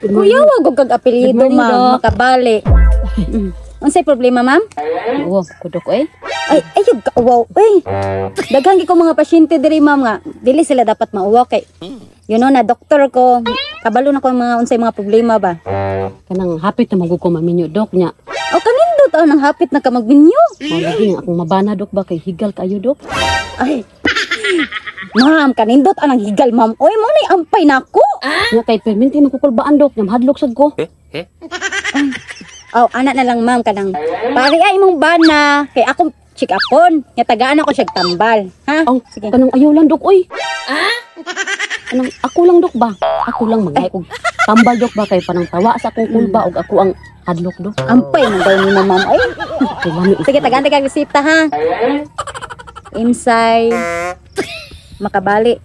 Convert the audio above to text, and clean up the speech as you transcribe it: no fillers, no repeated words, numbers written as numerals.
Kuya, wag kag apelyido, Good morning, ma'am. Doc. Makabali. Unsay problema, ma'am? Oo, kudok eh. Ay, ay, wow, eh. Daghan ko mga pasyente diri, ma'am, nga dili sila dapat mauwaw kay na doktor ko. Kabalo na ko ang mga unsay mga problema ba. Kanang hapit na magug ko maminyo, dok, nya. O kanindot aw nang hapit na ka magminyo. Mao lagi nga akong mabana, dok, ba kay higal kayo, dok. Ay. Ma'am, kanindot anang higal, ma'am. Oy, mo nay ampay nako. Nya kay permente makukulbaan, dok, nya mahadlok sad ko. Aw, ana na lang, ma'am, kanang pare ay imong bana kay akong check upon. Nya tagaan ako siya tambal. Ha? Aw, Sige. Kanang ayaw lang, dok, oy. Kanang ako lang, dok, ba? Ako lang magay og tambal, dok, ba kay panang tawa sa akong kulba og ako ang hadlok, dok. Ampay man daw nimo, ma'am. Ay. Kay lami. Sige, tagaan taga resita, ha. Imsay. Makabali.